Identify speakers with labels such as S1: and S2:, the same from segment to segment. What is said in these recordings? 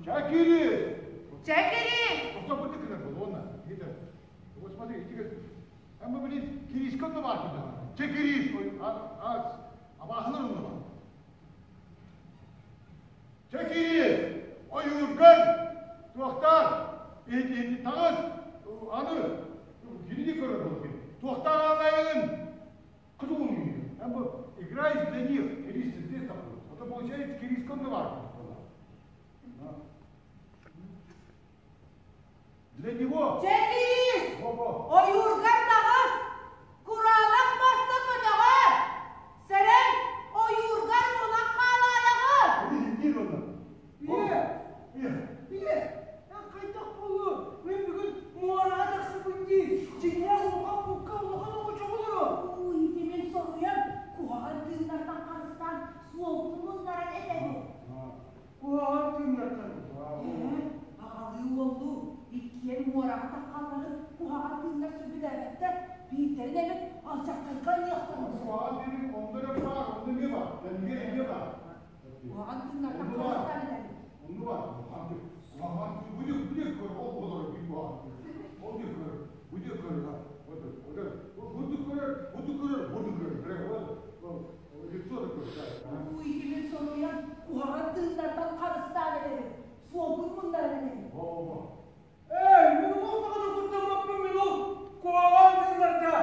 S1: Чакирис!
S2: Чэкирис!
S1: Что будет гына был, он Вот смотри, иди, а мы, блин, кириска да бар куда. Чекирис, ой, а, а, абахылар онно бар. Чекирис, ойуурган, туохтар, ити таҕыс, аны, кирини көрөр был Туохтар ағайын, кыдуун. Играешь для них, кирис здесь находится. Это получается кириска да бар Для него.
S2: Чэкирис! Ойуургар таҕыс! Кураанах маста көтөҕөр! Сэрэн, ойуургар мунан хаалаайаҕын!
S3: Ийэ! Ийэ! Эн хайдах буолуо? Мин бүгүн муораҕа тахсыбын дии. Дьиҥнээх улахан булка улахан оҥочоҕо олорор.
S2: Уу, ити мин соруйан, куһаҕан тыыннартан харыстаан, суолбун муннаран этэбин.
S3: Куһаҕан тыыннартан.
S2: Ээ, аҕалыы уоллуу иккиэн муораҕа таххалларын куһаҕан тыыннар сөбүлээбэттэр, биирдэрин эмит алдьархайга анньыахтарын сөп.
S1: Куһаҕан тыынын онно эрэ баар, онно эмиэ баар, кэннигэр эмиэ баар.
S2: Куһаҕан тыыннартан
S1: Онно баар,
S2: харыстаан этэбин.
S1: онно баар, куһаҕан тыын, куһаҕан тыын, бу диэки, бу диэки көр, ол олорор биир куһаҕан тыын. Ол диэки көрөр, бу диэки көрөр, вот, вот, бу диэки көрөр, бу диэки көрөр, бу диэки көрөр, вот, лицо такое, да.
S2: Уу, ити мин соруйан, куһаҕан тыыннартан харыстаан этэбин, суолбун муннаран этэбин.
S1: Во-во-во.
S3: Эй, мин олох даҕаны куттаммаппын мин ол куһаҕан тыыннарга.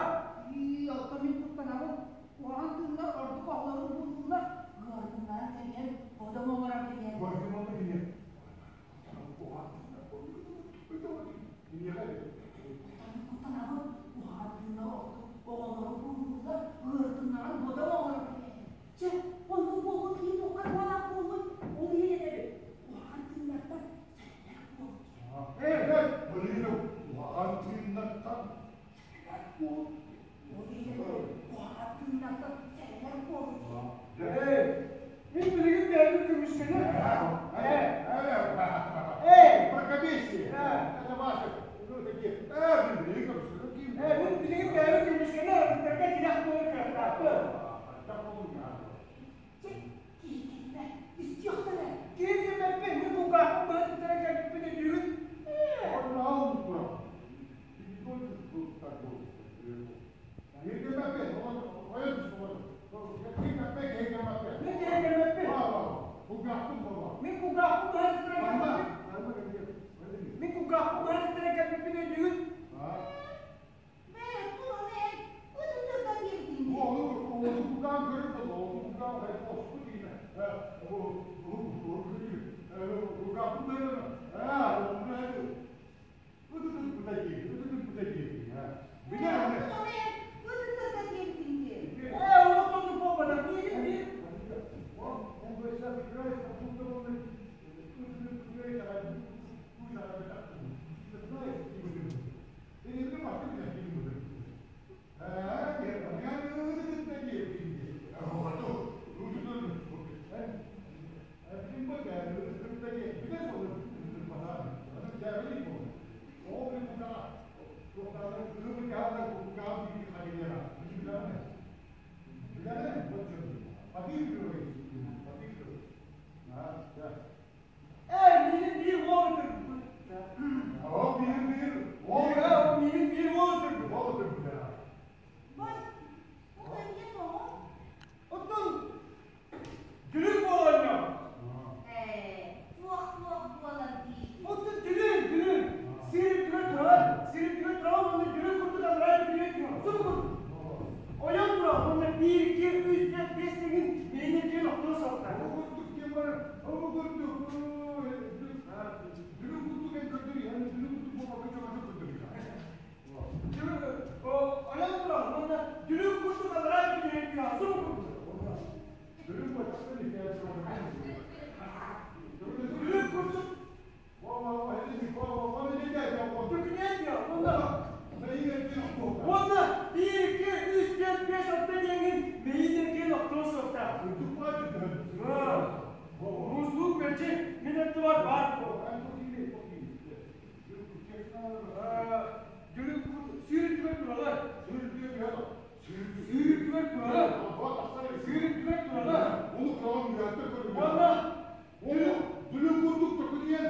S2: Ии, оттон мин куттанабын. Куһаҕан тыыннар ордук оҕолору буллулар, ыарытыннаран кэбиһэн, бодом оҥорон кэбиһэллэр.
S1: Баргымалы кини. Куһаҕан тыыннар. Киниэхэ
S2: Оттон мин куттанабын. Куһаҕан тыыннар ордук оҕолору буллулар, ыарытыннаран бодом оҥорон кэбиһэллэр. Чэ, оннук буолбут киһи туохха туһалаах буоллун, ол иһин этэбин. Куһаҕан тыыннартан сэрэнэр буолун диэн.
S1: Эй, эй, блин, куһаҕан тыыннартан сэрэнэр буол.
S2: Ол иһин этэбин. Куһаҕан тыыннартан сэрэнэр буолун диэн.
S3: Эй, мин билигин бэйэбин көмүскэнэр. Эй,
S1: Мракобесие! Это ваши, ну, такие, э, блин,
S3: Э, мин билигин бэйэбин көмүскэнэр, атыттарга тирэх буолар кыахтаахпын.
S2: Чэ, киһи истиэхтэрэ.
S3: Киһи диэбэппин, мин кулгаахпын быһа туттара кэлбиппин өйдүүгүн? Мин киһи диэбэппин. Мин кулгаахпын быһа туттара кэлбиппин. Мин кулгаахпын быһа туттара кэлбиппин өйдүүгүн?
S2: Бээ, туран эн, ытытырга диэбитиҥ дии. Бээ, туран эн, ытытырга диэбитиҥ дии.
S3: Ээ, олох оннук буолбатах. Миигин биир Ээ, миигин биир уол ытырбыт. Ээ, миигин биир уол ытырбыт.
S2: Бай, бу кэмҥэ тоҕо?
S3: Оттон дүлүҥ буолан
S2: Ээ, туох-туох буолар диигин?
S3: Оттон дүлүҥ, дүлүҥ. Сири түгэн турар, сири түгэн турар уонна дүлүҥ курдук аллараа дүлүҥ турар. Субу курдук. Ойон турар уонна биир, икки, үс, түөрт, биэс тэҥин миигин эргийэн охтуо суохтаах. Ойон турар уонна дүлүҥ курдук аллараа дүлүҥ турар. Субу курдук. Дүлүҥ курдук Төкүнээн диэ, уонна уонна биир, икки, үс, түөрт, биэс, алта диэҥҥин мэйиин эргийэн охтуо суохтаах. Муздук мэлдьи мин аттыбар баар буолар. Дүлүк сүүрүтүгэр туралар. Сүүрүтүгэр туралар. Сүүрүтүгэр туралар. Уонна
S1: Дүлүк курдук төкүнүйэн.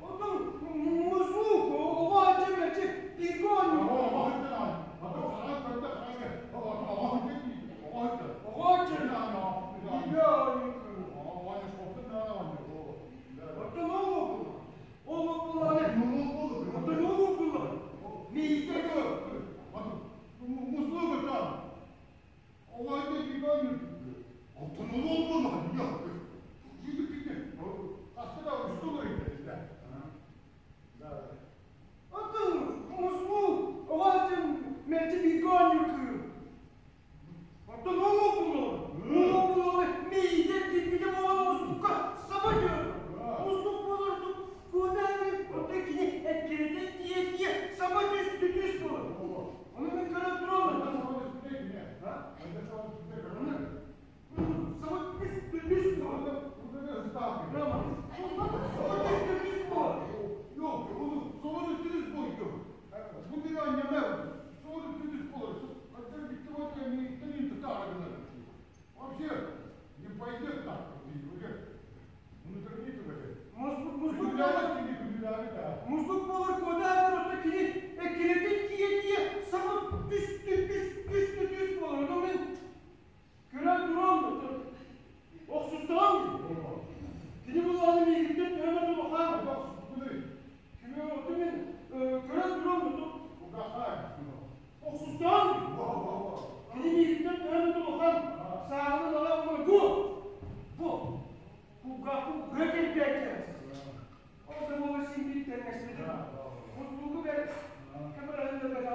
S3: Оттон муслук оҕо мэлдьи бииргэ оонньуур. Оҕо бииргэ оонньуур. Оттон ол ол буоллаҕына, оттон ол буоллаҕына, миигин Оттон муслук оҕо мэлдьи бииргэ оонньуур кыыл. Оттон ол буоллаҕына, ол буоллаҕына миигин киирбитэ буолан муслукка саба түһэр. Муслук буолар куотааны, оттон кини эккирэтэн тиийэ-тиийэ саба түстү түс буолар. Ону мин көрөн тураммын. Саба түстү түс буолар. Саба түстү түс буолар. Муслук муслук буолар куотаан оттон кини эккирэтэн тиийэ-тиийэ саба түстү түс түстү түс буолар. Ону мин көрөн туран охсустаҕым. Кини булааны миигиттэн төһө улахан. Кини оттон мин көрөн туран охсустаҕым. Кини миигиттэн төһө улахан. Сааһынан аҕа бу бу кулгаахпын быа кэлбээккэ. Ол да буолар син биир тэҥнэспитим. Муслугу бэрт көмөлөһүннэрбэтэҕим.